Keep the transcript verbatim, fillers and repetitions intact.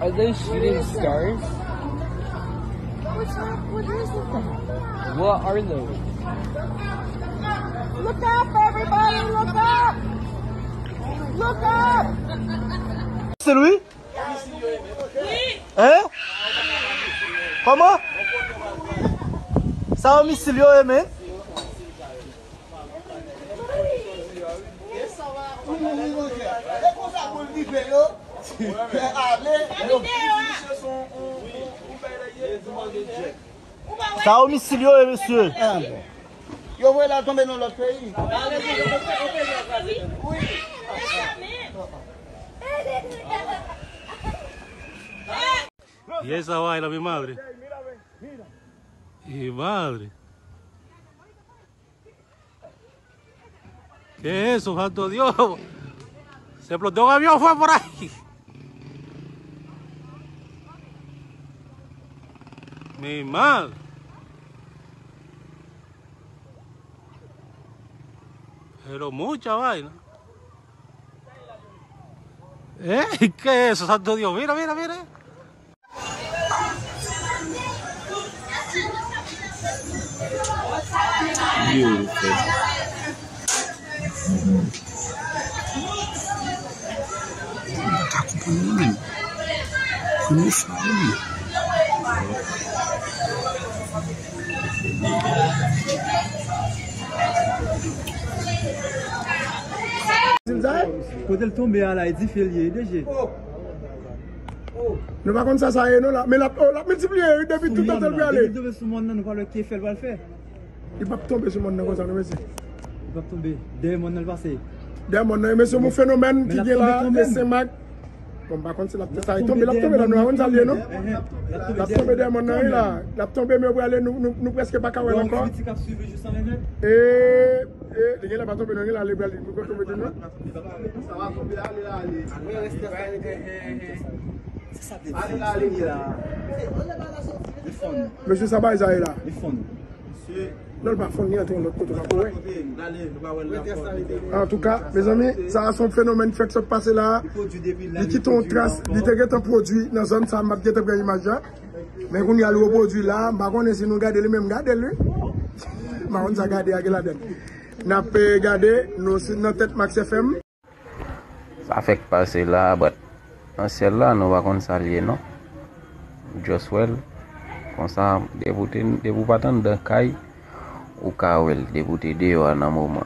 Are they shooting stars? What's up? What is it then? What are those? Look up, everybody! Look up! Look up! Misil, wi? Hein? Kòman? Sa yo misil yo ye, men? Sa yo misil yo ye, mesye. Yo voye l al tonbe nan lòt peyi. Y esa vaina, mi madre. Mi madre. ¿Qué es eso, santo Dios? Se explotó un avión, fue por ahí. Mi madre. Pero mucha vaina. ¿Eh? ¿Qué es eso, santo Dios? Mira, mira, mira. Yo, frè. M pa ka konprann mwen menm. Premye fwa, wi. Kote l tonbe a la, e dife l ye, e deje. Nou pa konn sa sa ye non la, men l ap, oh, l ap miltipliye wi, depi toutan l prale. Depi l tonbe sou mòn nan, nou pa wè ki efè l pral fè. Li p ap tonbe sou mòn nan konsa non, mesye. Li p ap tonbe. Dèyè mòn nan l pase. Dèyè mòn nan, mesye, yon fenomèn ki gen la, e Senmak. Bon, m pa konn si l ap fè sa, li tonbe, l ap tonbe la, nou pa konn sa l ye non. L ap tonbe dèyè mòn nan wi la. L ap tonbe, men yo prale, nou, nou, nou prèske pa ka wè l ankò. E, e, li genlè pa tonbe non, genlè li pral, li poko tonbe tou non. Mesye, sa bay sa ye la. Non, l pa fonn, li antre yon lòt kote, w pa ko wè. Antouka, mezanmi, sa a se yon fenomèn ki fèk sot pase la. Li kite yon tras, li te gentan pwodui nan zòn sa, m ap gentan pran imaj la. Men kounye a, li repwodui la, m pa konnen si nou gade li, men m gade l wi. M pa konn sa gade a gen ladan l. N ap, eh, gade, nou si nan tèt Max F M. Sa fèk pase la, but nan syèl la, nou pa konn sa l ye non. Ou just wè l. Konsa, depi w te, depi w pa t anndan kay, ou ka wè l. Depi w te deyò a nan moman.